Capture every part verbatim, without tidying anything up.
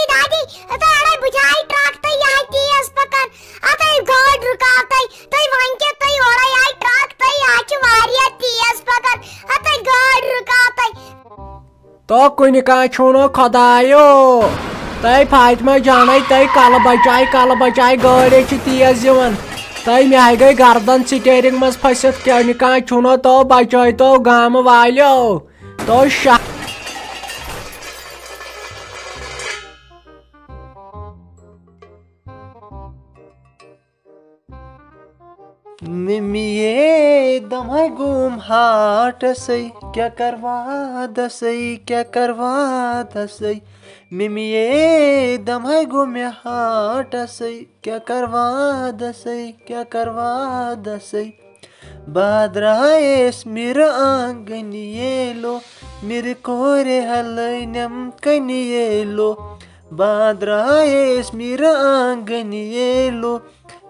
دادی، ہتہٕ اڑے بہٕ چھِ آیہِ ٹرٛک تہٕ یہِ آیہِ تیز پکان۔ ہتہٕ گٲڑۍ رُکاو تہٕ، تُہۍ ؤنۍ کہِ تُہۍ اورے آیہِ ٹرٛک تہٕ یہِ آیہِ چھِ واریاہ تیز پکان۔ ہتہٕ گٲڑۍ رُکاو تہٕ۔ تو کُنہِ کانٛہہ چھُنہٕ خۄدایو۔ تہٕ فاطمہ جانے، تہٕ کلہٕ بچاے، کلہٕ بچاے، گٲڑۍ چھِ تیز یِوان۔ تہٕ مےٚ گٔے گردن سٹیرنگ منٛز پھٔسِتھ، کُنہِ کانٛہہ چھُنہٕ تو بچٲے تو گامہٕ والیو۔ تو شا- مِمیے دمے گوم ہاٹسے، کیا کروا دسے، کیا کروا دسے۔ مِمیے دمے گوم ہاٹسے، کیا کروا دسے، کیا کروا دسے۔ بادرایس مِر آنگن ییلو، مِر کورِ ہلٲنم کنہِ ییلو۔ بادرایس مِر آنگن ییلو،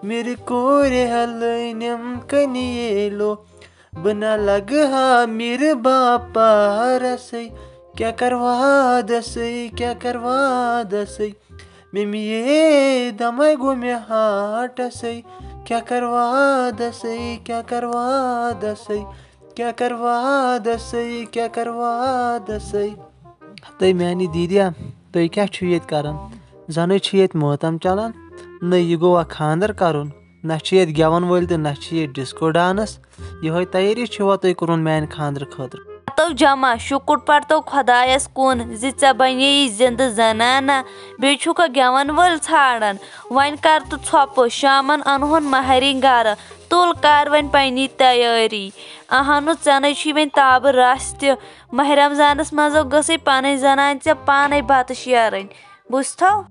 مِر کورِ ہلٲنم کنہِ ییلو۔ بہٕ نہ لگہٕ ہا مِر باپارسے، کیا کروا دسے، کیا کروا دسے۔ مِمیے دمے گوٚو مےٚ ہاٹسے، کیا کروا دسے، کیا کروا دسے، کیا کروا دسے، کیا کروا دسے۔ تُہۍ میٛانہِ دیٖدیا، تُہۍ کیٛاہ چھِو ییٚتہِ کران؟ زَنٕے چھِ ییٚتہِ مٲتَم چلان، نہ یہِ گوٚوا خانٛدر کرُن، نہ چھِ ییٚتہِ گٮ۪وَن وٲلۍ تہٕ نہ چھِ ییٚتہِ ڈسکو ڈانس۔ یِہوٚے تیٲری چھِوا تُہۍ کوٚرمُت میٛانہِ خانٛدرٕ خٲطرٕ؟ پرتو جمع، شُکُر پرتو خۄدایَس کُن زِ ژےٚ بنے یہِ زِندٕ زنانہ، بیٚیہِ چھُکھا گٮ۪وَن وٲلۍ ژھانٛڈان؟ وۄنۍ کر تہٕ ژھۄپہٕ، شامن انہون مہرِنۍ گرٕ، تُل کر وۄنۍ پننی تیٲری۔ اہنُو، ژےٚ نے چھُے وۄنۍ تابہٕ رس تہِ، ماہ رمضانس منٛز گٔژھے پنٕنۍ زنان ژےٚ پانے بتہٕ شیرٕنۍ، بوٗزتھو؟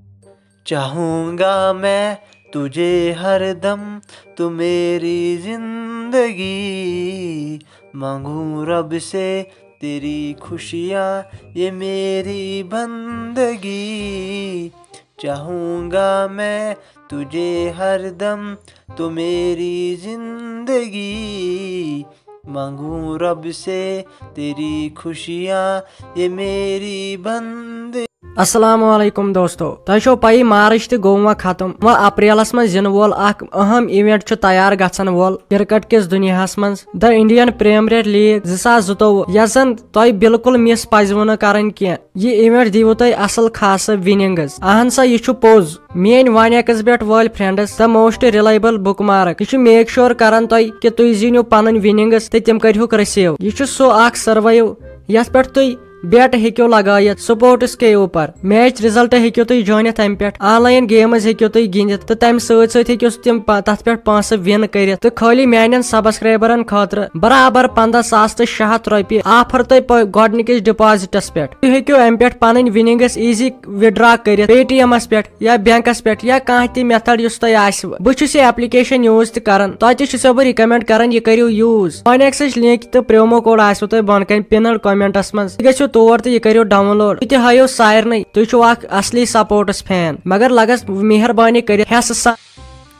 چاہوں گا میں تجھے ہر دم، تو میری زندگی، مانگوں رب سے تیری خوشیاں، یہ میری بندگی۔ چاہوں گا میں تجھے ہر دم، تو میری زندگی، مانگوں رب سے تیری خوشیاں، یہ میری بندگی۔ السلام علیکم دوستو، تۄہہِ چھو پَیی مارچ تہِ گوٚو وۄنۍ ختم۔ وۄنۍ اپریلس منٛز یِنہٕ وول اکھ اہم ایونٹ چھُ تیار گژھن وول کرکٹ کِس دُنیاہس منٛز، The Indian Premier League زٕ ساس زٕتووُہ، یۄس زن تۄہہِ بالکل مس پزِوٕ نہٕ کرٕنۍ کینٛہہ۔ یہِ ایونٹ دیٖوٕ تۄہہِ اصل خاصہٕ وننگز۔ اہن سا، یہِ چھُ پوٚز۔ میٲنۍ ون ایکس بیٹ وٲلۍ friends، the most reliable bookmark، یہِ چھُ make sure کران تۄہہِ کہِ تُہۍ زیٖنِو پنٕنۍ وننگز تہٕ تِم کٔرۍہُکھ receive۔ یہِ چھُ سُہ اکھ سروے یتھ پٮ۪ٹھ تُہۍ bet ہیٚکِو لگٲیِتھ sports کے اوپر۔ میچ result ہیٚکِو تُہۍ زٲنِتھ امہِ پٮ۪ٹھ، online games ہیٚکِو تُہۍ گِنٛدِتھ تہٕ تمہِ سۭتۍ سۭتۍ ہیٚکِو تِم پ-، تتھ پٮ۪ٹھ پونٛسہٕ win کٔرِتھ۔ تہٕ خٲلی میانٮ۪ن subscriberن خٲطرٕ برابر پنٛداہ ساس تہٕ شےٚ ہتھ رۄپیہِ offer تۄہہِ پ-، گۄڈنِکِس depositس پٮ۪ٹھ۔ تُہۍ ہیٚکِو امہِ پٮ۪ٹھ پنٕنۍ winnings easy withdraw کٔرِتھ Paytmس پٮ۪ٹھ یا bankس پٮ۪ٹھ یا کانٛہہ تہِ method یُس تۄہہِ آسِوٕ۔ بہٕ چھُس یہِ application use تہِ کران، تۄہہِ تہِ چھُسو بہٕ recommend کران یہِ کٔرِو use۔ Onyxٕچ link تہٕ promo code آسِوٕ تۄہہِ بۄنہٕ کنہِ pinned commentس منٛز۔ تُہۍ گٔژھِو تور تہٕ یہِ کٔرِو download۔ تُہۍ تہِ ہٲیِو سارنٕے، تُہۍ چھِو اکھ اصلی sports fan، مگر لگس مہربٲنی کٔرِتھ حصہٕ سان۔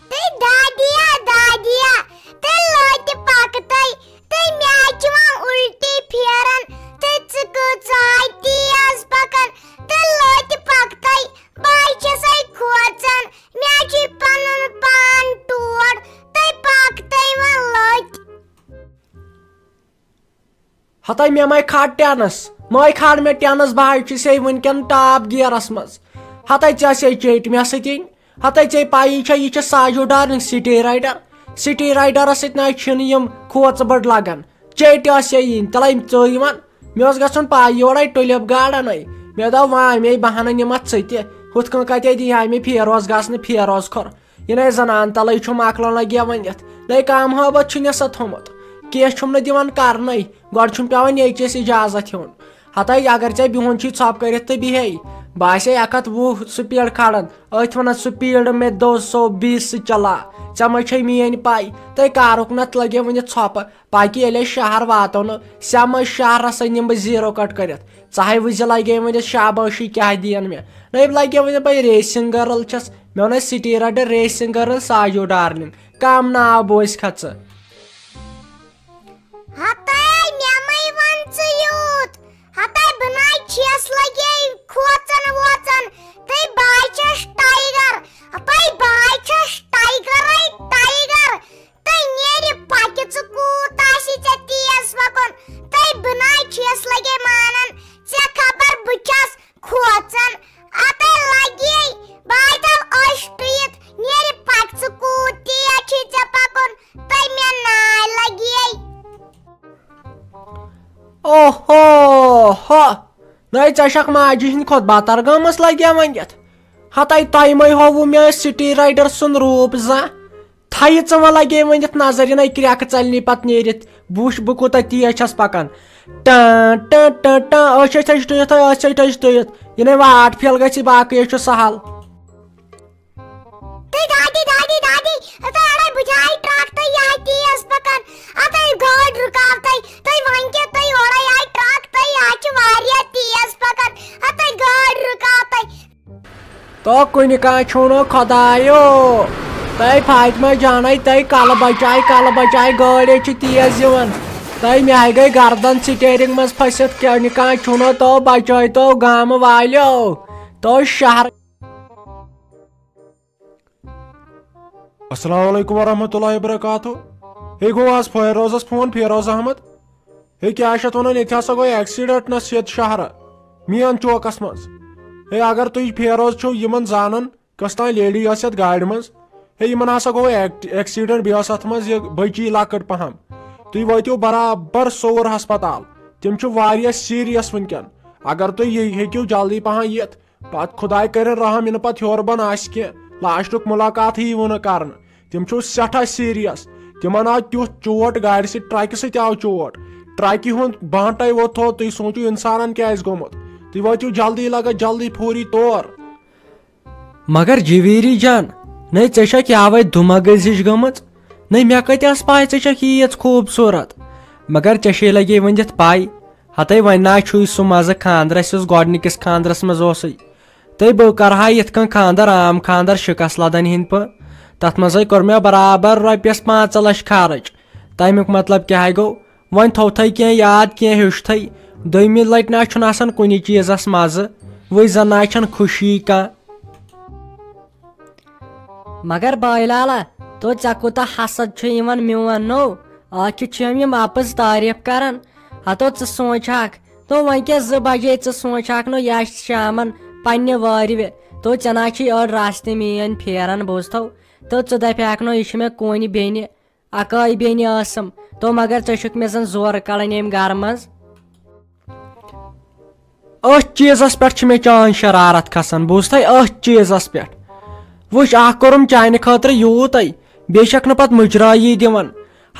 تہٕ دادیا، دادیا، تہٕ لوٚتہِ پکہٕ تہٕ، تہٕ مےٚ چھِ وۄنۍ اُلٹی پھیران، تہٕ ژٕ کۭژاہ تیز پکان، تہٕ لوٚتہِ پکہٕ تہٕ، بہٕ چھَسے کھوژان، مےٚ چھُے پنُن پان ٹوٹھ، تہٕ پکہٕ تہٕ وۄنۍ لوٚتہِ۔ ہتے مےٚ مے کھاڑ ٹینس، مے کھاڑ مےٚ ٹینس، بہٕ حظ چھُسے وٕنکٮ۪ن top gearس منٛز۔ ہتے ژےٚ سے چیٚٹۍ مےٚ سۭتۍ یِنۍ۔ ہتے ژےٚ پَیی چھےٚ، یہِ چھِ ساجو ڈارنگ city rider۔ City riderس سۭتۍ نہ حظ چھِنہٕ یِم کھوژٕ بٔڑ لگان۔ چیٚٹۍ ٲس ہے یِنۍ، تیٚلے ژٕ یِوان۔ مےٚ اوس گژھُن پَے یورے ٹُلِپ گارڈنٕے۔ مےٚ دوٚپ وۄنۍ مے بہٕ ہنا نِمَتھ ژٕ تہِ۔ ہُتھ کٔنۍ کَتہِ دی ہا مےٚ پھیروز گژھنہٕ پھیروز کھۄر۔ یہِ نَے زنان تَلَے چھُ مۄکلان لگہِ وۄنۍ یَتھ۔ نَے کام ہٲبَتھ چھُ نہ سا تھوٚمُت۔ کینٛہہ چھُم نہٕ دِوان کرنَے۔ گۄڈٕ چھُم پٮ۪وان ییٚتہِ چِس اِجازت ہیوٚن۔ ہتے اگر ژےٚ بِہُن چھُے ژھۄپہٕ کٔرِتھ تہٕ بیٚہے۔ بہٕ آسے اَکھ ہَتھ وُہ speed کھالان۔ أتھۍ وَنان speed میں دو سو بیس سے چلا۔ ژےٚ مَے چھے میٛٲنۍ پَے۔ تہٕ کَرُکھ نَتہٕ لگے وۄنۍ ژھۄپہٕ۔ پَکہِ ییٚلہِ أسۍ شہر واتو نہٕ۔ سیٛاہ مَے شہرَسَے نِمہٕ بہٕ zero cut کٔرِتھ۔ ژٕ ہاے وٕچھ زِ لگے وۄنۍ اَتھ شابٲشی کیٛاہ دِیَن مےٚ۔ نٔے لگے وۄنۍ بَے racing girl چھَس۔ مےٚ وَنَے city rider racing girl ساجو darling۔ کم ناو بوزِ کھا ژٕ۔ ہتے مےٚ مَے وَن ژٕ یوٗت۔ ہتے بہٕ نَے چھَس لگے کھوژان ووژان۔ تہٕ نَے ژےٚ چھَکھ ماجہِ ہِنٛدۍ کھۄتہٕ بتر گٔمٕژ لگیا ؤنِتھ۔ ہتَے تۄہہِ مَے ہووُ مےٚ سٹی رایڈر سُنٛد روٗپ زانٛہہ۔ تھایہِ ژٕ وۄنۍ لگے ؤنِتھ نظر، یِنَے کرٛٮ۪کہٕ ژَلنی پتہٕ نیٖرِتھ۔ بہٕ وٕچھ بہٕ کوٗتاہ تیز چھَس پکان۔ ٹاں، ٹاں، ٹاں، ٹاں، أچھ، أچھ، أچھ ٹُیِتھ، أچھ، أچھ، أچھ ٹُیِتھ۔ یِنَے واٹ فیل گژھِ، باقٕے چھُ سہل۔ تُہۍ دادی، دادی، دادی، تُہۍ اَڑے بُجایہِ ٹرٛک، تُہۍ یہِ آیہِ تیز پَکان۔ اَتھ آیہِ گٲڑۍ رُکاو تُہۍ، تُہۍ وۄنۍ کیٛاہ، تُہۍ اورَے آیہِ ٹرٛک، تُہۍ یہِ آیہِ چھِ واریاہ تیز پَکان۔ اَتھ آیہِ گٲڑۍ رُکاو تُہۍ۔ تو کُنہِ کانٛہہ چھُنہٕ خۄدایو۔ تۄہہِ فاطمہ جانَے، تۄہہِ کَلہٕ بَچایہِ، کَلہٕ بَچایہِ، گٲڑۍ چھِ تیز یِوان۔ تۄہہِ مےٚ گٔے گردن سٹیرنگ منٛز پھٔسِتھ، کُنہِ کانٛہہ چھُنہٕ تو بَچٲے تو گامہٕ والیو۔ تو شہر۔ السلام علیکم ورحمۃ اللہ وبرکاتہ۔ ہے گوٚو آز فیروزس فون، فیروز احمد۔ ہے کیٛاہ چھِ اتھ ونان، ییٚتہِ ہسا گوٚو ایکسیڈنٹ نس ییٚتہِ شہرٕ مین چوکس منٛز۔ ہے اگر تُہۍ فیروز چھِو یِمن زانان، کۄس تام لیڈی ٲس یتھ گاڑِ منٛز۔ ہے یِمن ہسا گوٚو ایک-، ایکسیڈنٹ، بیٚیہِ ٲس اتھ منٛز یہِ بٔچی لۄکٕٹ پہم۔ تُہۍ وٲتِو برابر سوٚوُر ہسپتال۔ تِم چھِ واریاہ سیریس وٕنکیٚن۔ اگر تُہۍ یہِ ہیٚکِو جلدی پہم یِتھ، پتہٕ خداے کٔرِن رحم، یِنہٕ پتہٕ ہیوٚر بۄن آسہِ کینٛہہ، لاسٹُک مُلاقاتٕے یِیہِ نہٕ کرنہٕ۔ تِم چھِو سٮ۪ٹھاہ سیریس۔ تِمن آو تیُتھ چوٹ گاڑِ سۭتۍ، ٹرکہِ سۭتۍ آو چوٹ۔ ٹرکہِ ہُنٛد بانٹے ووٚتھو، تُہۍ سوٗنٛچِو اِنسانن کیٛاہ آسہِ گوٚمُت۔ تُہۍ وٲتِو جلدی، لگس جلدی فوری طور۔ مگر جویری جان، نے ژےٚ چھکھ یاوے دُمگٔزِش گٔمٕژ۔ نے مےٚ کتہِ ٲس پاے ژےٚ چھکھ ییٖژ خوٗبصوٗرت۔ مگر ژےٚ چھے لگے ؤنِتھ پاے، ہتے وۄنۍ نہ چھُے سُہ مزٕ خاندرس یُس گۄڈنِکِس خاندرس منٛز اوسُے۔ تہٕ بہٕ کرٕ ہا یِتھ کٔنۍ خاندر، عام خاندر، شِکس لدن ہِنٛدۍ پٲٹھۍ۔ تتھ منٛزے کوٚر مےٚ برابر رۄپیس پانٛژھ لچھ خرٕچ۔ تمیُک مطلب کیٛاہ گوٚو؟ وۄنۍ تھوتھے کینٛہہ یاد، کینٛہہ ہیوٚچھتھے۔ دوٚیمہِ لٹہِ نہ چھُنہٕ آسان کُنہِ چیٖزس مزٕ، وٕچھ زن نہ چھنہٕ خوشی کانٛہہ۔ مگر بٲے لالا، تو ژےٚ کوٗتاہ حسد چھُ یِوان میون نوٚو؟ ٲخر چھِ یِم یِم اپٕز تعریٖف کران۔ ہتو ژٕ سونٛچ ہاکھ، تو وۄنۍ کیٛاہ زٕ بجے ژٕ سونٛچ ہاکھ نو، یہِ آسہِ شامن پننہِ وارِ وِ۔ تو ژےٚ نہ چھُے أڑ راستہٕ میٲنۍ پھیران بوٗزتھو۔ تو ژٕ دپہِ ہاکھ نو، یہِ چھِ مےٚ کونہِ بیٚنہِ، اکٲے بیٚنہِ ٲسٕم۔ تو مگر ژےٚ چھُکھ مےٚ زن زورٕ کڑان ییٚمہِ گرٕ منٛز۔ أتھۍ چیٖزس پٮ۪ٹھ چھِ مےٚ چٲنۍ شرارت کھسان، بوٗزتھے، أتھۍ چیٖزس پٮ۪ٹھ۔ وٕچھ، اکھ کوٚرُم چانہِ خٲطرٕ یوٗتے، بیٚیہِ چھکھ نہٕ پتہٕ مُجرایی دِوان۔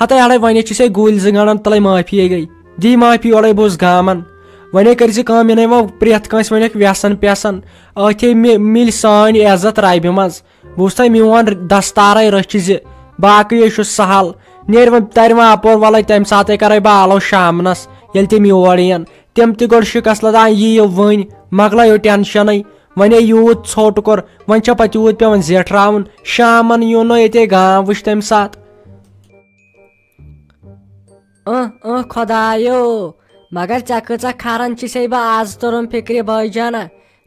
ہتے اڑے، وۄنۍ چھِ سے گُلۍ زٕ گنڈان تلے معٲفی گٔے، دی معٲفی اورے بوز گامن۔ وۄنۍ کٔرۍ زِ کٲم، یِنَے وۄنۍ پرٛٮ۪تھ کٲنٛسہِ وۄنۍ وٮ۪سن پیسن، أتھے مِ-، مِلہِ سٲنۍ عزت ربہِ منٛز۔ بوٗزتھے میون دستارے رٔچھِ زِ، باقٕے ہے چھُ سہل۔ نیرِ وۄنۍ، ترِ وۄنۍ اپور، ولے تمہِ ساتہٕ کرے بہٕ آلو شامنس، ییٚلہِ تِم یور یِن۔ تِم تہِ گۄڈٕ شِکس لدان، یِیِو وٕنۍ، مۄکلٲیِو ٹینشنٕے۔ وۄنۍ ہے یوٗت ژھوٚٹ کوٚر، وۄنۍ چھا پتہٕ یوٗت پٮ۪وان زیٹھراوُن؟ شامن یُن نہ ییٚتے گام وٕچھ تمہِ ساتہٕ۔ اۭں، اۭں، خۄدایو، مگر ژےٚ کۭژاہ کھران چھِ سے بہٕ آز توٚرُم فِکرِ بٲے جانہ،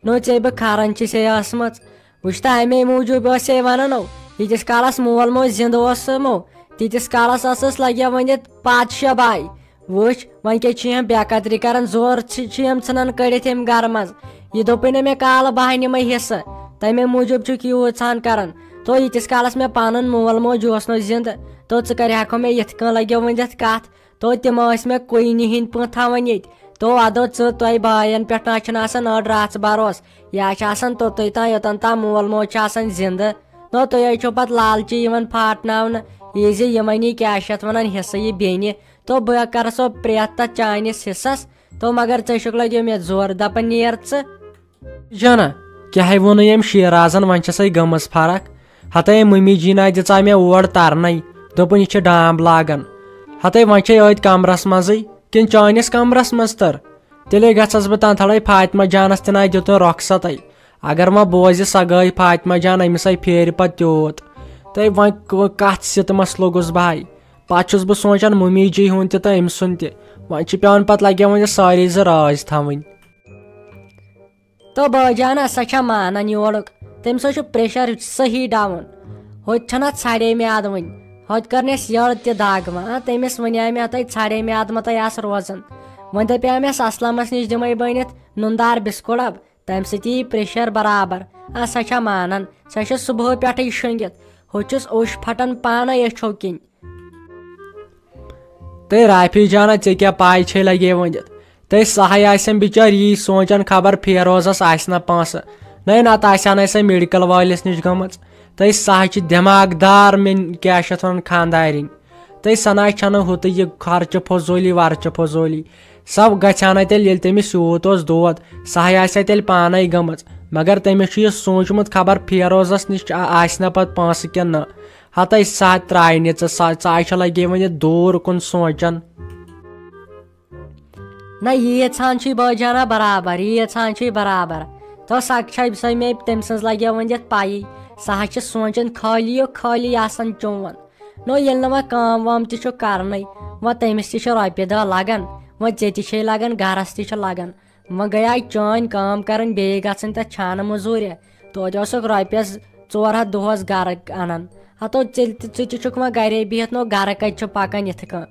نو ژے بہٕ کھران چھِ سے ٲسمٕژ۔ وٕچھ تہٕ، اَمے موٗجوٗب ٲسۍ ہے وَنان، او، ییٖتِس کالَس مول موج زِندٕ اوس سُہ مو، تیٖتِس کالَس ٲسٕس لَگیا ؤنِتھ پادشاہ باے۔ وٕچھ، وۄنۍ کیٛاہ چھِ یِم بے قدری کَران، زورٕ چھِ، چھِ یِم ژھٕنان کٔڑِتھ ییٚمہِ گَرٕ منٛز۔ یہِ دوٚپُے نہٕ مےٚ کالہٕ بہٕ ہا نِمَے حِصہٕ، تَمے موٗجوٗب چھُکھ یوٗت ژھان کَران۔ تو ییٖتِس کالَس مےٚ پَنُن مول موج اوس نہٕ زِندٕ، تو ژٕ کَرِ ہاکھ مےٚ یِتھ کٔنۍ لَگیو ؤنِتھ کَتھ۔ تو تِم ٲسۍ مےٚ کُنہِ ہِنٛدۍ پٲٹھۍ تھاوان ییٚتہِ۔ تو اَدو ژٕ تۄہہِ بایَن پٮ۪ٹھ نہ چھُنہٕ آسان أڑ رَژھ بَروس۔ یا چھِ آسان توٚتُے تام، یوٚتَن تام مول موج چھُ آسان زِندٕ۔ نو تُہۍ حظ چھِو پَتہٕ لالچی یِوان پھاٹناونہٕ۔ یہِ زِ یِمَن یی کیٛاہ چھِ اَتھ وَنان حِصہٕ یہِ بیٚنہِ۔ تو بہٕ کَرٕ سو پرٛٮ۪تھ تَتھ چٲنِس حِصَس۔ تو مگر ژٕ چھُکھ لَگیو مےٚ زورٕ دَپان نیر ژٕ۔ جانا، کیٛاہ ہے ووٚنُے أمۍ شیرازن، وۄنۍ چھسے گٔمٕژ فرق۔ ہتے أمۍ ممی جی ناے دِژاے مےٚ اور ترنَے، دوٚپُن یہِ چھِ ڈامب لاگان۔ ہتے وۄنۍ چھے أتھۍ کمرس منٛزٕے کِنہٕ چٲنِس کمرس منٛز تٔر؟ تیٚلے گژھس بہٕ تنتھڑے فاطمہ جانس تہِ ناے دیُتُن رۄخصتے۔ اگر وۄنۍ بوزِ سۄ گٔے فاطمہ جان، أمِس ہے پھیرِ پتہٕ تیوٗت۔ تہٕ وۄنۍ ک-، کتھ سِتمس لوٚگُس بہٕ ہاے۔ پتہٕ چھُس بہٕ سونٛچان ممی جی ہُنٛد تہِ تہٕ أمۍ سُنٛد تہِ۔ وۄنۍ چھِ پٮ۪وان پتہٕ لگیومُت یہِ سٲری زٕ رٲزۍ تھاوٕنۍ۔ تو بٲے جان ہسا چھا مانان یورُک، تٔمِس حظ چھُ pressure صحیح down۔ ہوٚتہِ چھَنہ ژھڑے میادٕ وٕنہِ، ہوٚتہِ کٔر نہٕ اَسہِ یٔڑ تہِ دگ وۄنۍ۔ آ، تٔمِس وَنیٛاے مےٚ، تۄہہِ ژھڑے میادٕ مہ تۄہہِ آسہٕ روزان۔ وۄنۍ دَپیٛاے مےٚ، اَسلَمَس نِش دِمَے بٔنِتھ نُندار بِسکوٗٹ ڈَبہٕ، تَمہِ سۭتۍ یی pressure برابر۔ آ، سۄ چھا مانان، سۄ چھِ صُبحٲے پٮ۪ٹھٕے شۄنٛگِتھ۔ ہوٚتہِ چھُس اوٚش پھٹان پانَے أچھو کِنۍ۔ تہٕ رافی جانا، ژےٚ کیٛاہ پاے چھے لگے ؤنِتھ؟ تہٕ سۄ ہاے آسٮ۪م بِچٲرۍ یی سونٛچان، خبر فیروزس آسہِ نا پونٛسہٕ۔ نَے، نتہٕ آسہِ ہا نَے سۄ میڈیکل وٲلِس نِش گٔمٕژ۔ تہٕ سۄ ہاے چھِ دٮ۪ماغ دار، مےٚ کیٛاہ چھِ اَتھ وَنان، خانٛدارِنۍ۔ تہٕ سۄ نہ چھَنہٕ ہُتہٕ یہِ خرچہٕ فضوٗلی ورچہٕ فضوٗلی۔ سۄ گژھِ ہا نَے تیٚلہِ، ییٚلہِ تٔمِس یوٗت اوس دود، سۄ ہاے آسہِ ہا تیٚلہِ پانے گٔمٕژ۔ مگر تٔمِس چھُ یہِ سوٗنٛچمُت، خبر فیروزس نِش آ-، آسہِ نا پتہٕ پونٛسہٕ کِنہٕ نہ۔ ہتے سۄ ترٛاے نہٕ ژٕ، سۄ، سۄ آے چھِ لگے وۄنۍ یہِ دوٗر کُن سونٛچان۔ نہ، ییٖژ ہن چھُے بٲے جانا برابر، ییٖژ ہن چھُے برابر۔ تو سۄ چھےٚ سۄ مےٚ تٔمۍ سٕنٛز لگے وۄنۍ یتھ پَیی۔ سۄ حظ چھِ سونٛچان خٲلی و خٲلی آسان چون۔ نو، ییٚلہِ نہٕ وۄنۍ کٲم وٲم تہِ چھُ کرنٕے، وۄنۍ تٔمِس تہِ چھِ رۄپیہِ دہ لگان، وۄنۍ ژےٚ تہِ چھے لگان، گرس تہِ چھِ لگان۔ وۄنۍ گٔیے چٲنۍ کٲم کرٕنۍ، بیٚیہِ گژھٕنۍ تتھ چھانہٕ موٚزوٗرِ۔ توتہِ اوسُکھ رۄپیس ژور ہتھ دۄہس گرٕ انان۔ ہتو ژےٚ تہِ، ژٕ تہِ چھُکھ وۄنۍ گرے بِہِتھ، نو گرٕ کتہِ چھُ پکان یِتھٕ کٔنۍ؟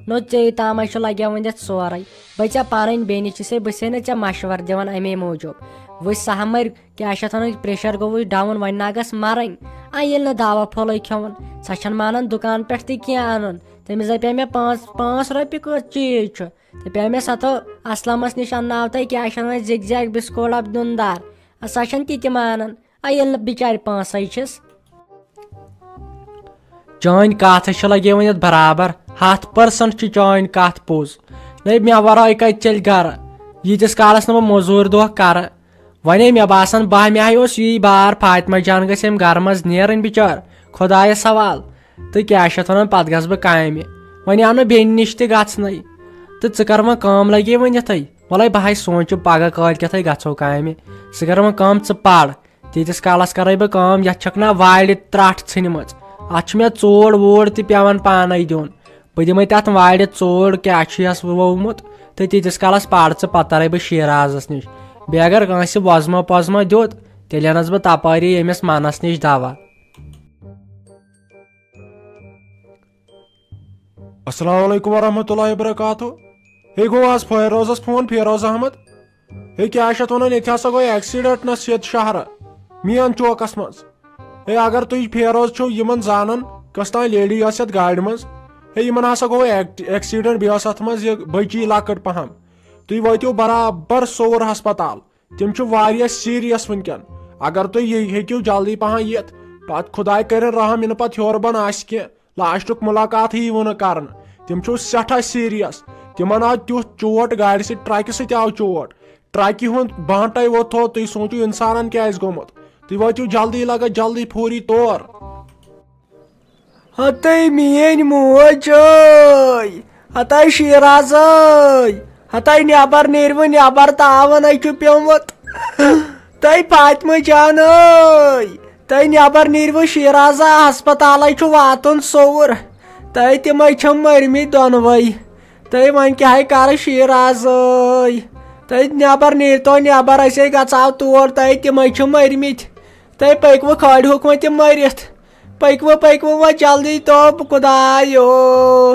نو ژےٚ تامے چھُ لگیومُت یتھ سورُے۔ بہٕ ژےٚ پنٕنۍ بیٚنہِ چھسے، بہٕ چھسے نہٕ ژےٚ مشورٕ دِوان امے موٗجوٗب۔ وٕچھ سہمر، کیٛاہ چھِ اتھ ونان، پریشر گوٚوُے ڈاوُن، وۄنۍ نا گژھ مرٕنۍ۔ آ، ییٚلہِ نہٕ دوا پھوٚلٕے کھیوٚون، سۄ چھنہٕ مانان دُکان پٮ۪ٹھ تہِ کینٛہہ انُن۔ تٔمِس دپے مےٚ، پانٛژھ، پانٛژھ رۄپیہِ کٔژ چیٖز چھُ؟ دپے مےٚ، سۄ تھٲو اسلمس نِش انناو تۄہہِ، کیٛاہ چھِ اتھ ونان، زِگ زیگ بسکوٹ اکھ دیُن دار۔ آ، سۄ چھنہٕ تہِ تہِ مانان۔ آ، ییٚلہِ نہٕ بِچارِ پانسٕے چھِس۔ چٲنۍ کتھ چھِ لگے وۄنۍ یتھ برابر، ہتھ پٔرسنٹ چھِ چٲنۍ کتھ پوٚز۔ نَے، مےٚ ورٲے کتہِ چلہِ گرٕ، ییٖتِس کالس نہٕ بہٕ موٚزوٗرۍ دۄہ کرٕ۔ وۄنۍ مےٚ باسان، بہٕ مےٚ ہاے اوس یی بار، فاطمہ جان گژھِ امہِ گرٕ منٛز نیرٕنۍ بِچٲر، خۄدایس حوال۔ تہٕ کیٛاہ چھِ اتھ ونان، پتہٕ گژھٕ بہٕ کامہِ۔ وۄنۍ آو نہٕ بیٚنہِ نِش تہِ گژھنَے۔ تہٕ ژٕ کر وۄنۍ کٲم، لگے وۄنۍ یِتھے۔ وۄلے بہٕ ہاے سونٛچہٕ پگاہ کٲلۍ کٮ۪تھے گژھو کامہِ۔ ژٕ کر وۄنۍ کٲم، ژٕ پَر۔ تیٖتِس کالس کرے بہٕ کٲم، یتھ چھکھ نا وارِ ترٛٹھ ژھٕنمٕژ۔ اتھ چھُ مےٚ ژوٗر ووٗر تہِ پٮ۪وان پانے دیُن۔ بہٕ دِمے تتھ وارِ ژوٗر، کیٛاہ چھُ یس وومُت، تہٕ تیٖتِس کالس پَر ژٕ، پتہٕ ترے بہٕ شیرازس نِش۔ بیٚیہِ اگر کٲنٛسہِ وۄزما پۄزما دیُت، تیٚلہِ انس بہٕ تپٲری ییٚمِس منس نِش دوا۔ السلام علیکم ورحمۃ اللہ وبرکاتہ۔ ہے، گوٚو آز فیروزس فون، فیروز احمد۔ ہے، کیٛاہ چھِ اتھ ونان، ییٚتہِ ہسا گوٚو ایکسیڈنٹ نس ییٚتہِ شہرٕ، مین چوکس منٛز۔ ہے، اگر تُہۍ فیروز چھِو یِمن زانان، کۄس تام لیڈی ٲس یتھ گاڑِ منٛز۔ ہے، یِمن ہسا گوٚو ایک-، ایکسیڈنٹ، بیٚیہِ ٲس اتھ منٛز یہِ بٔچی لۄکٕٹ پہم۔ تُہۍ وٲتِو برابر سوٚوُر ہسپتال۔ تِم چھِ واریاہ سیریس وٕنکیٚن۔ اگر تُہۍ یہِ ہیٚکِو جلدی پہم یِتھ، پتہٕ خۄداے کٔرِن رحم، یِنہٕ پتہٕ ہیوٚر بۄن آسہِ کینٛہہ، لاسٹُک مُلاقاتٕے یِیہِ نہٕ کرنہٕ۔ تِم چھِو سٮ۪ٹھاہ سیریس۔ تِمن آو تیُتھ چوٹ گاڑِ سۭتۍ، ٹرکہِ سۭتۍ آو چوٹ۔ ٹرکہِ ہُنٛد بانٹے ووٚتھو، تُہۍ سوٗنٛچِو اِنسانن کیٛاہ آسہِ گوٚمُت۔ تُہۍ وٲتِو جلدی، لگس جلدی فوری طور۔ ہتے میٲنۍ موج ٲے، ہتے شیراز ٲے، ہتے نٮ۪بر نیٖرِو نٮ۪بر، تاون ہے چھُ پیومُت۔ تہٕ فاطمہ جان ٲے، تہٕ نٮ۪بر نیٖرِو، شیرازا ہسپتالے چھُ واتُن سوٚوُر۔ تہٕ تِمے چھِ مٔرمٕتۍ دۄنوے۔ تہٕ وۄنۍ کیٛاہ ہے کرٕ شیراز ٲے؟ تہٕ نٮ۪بر نیٖرتو نٮ۪بر، أسے گژھو تور، تہٕ تِمے چھِ مٔرمٕتۍ۔ تہٕ پٔکۍوٕ، کھٲلۍہوکھ وۄنۍ تِم مٔرِتھ۔ پٔکۍوٕ، پٔکۍوٕ وۄنۍ جلدی توب خۄدایو۔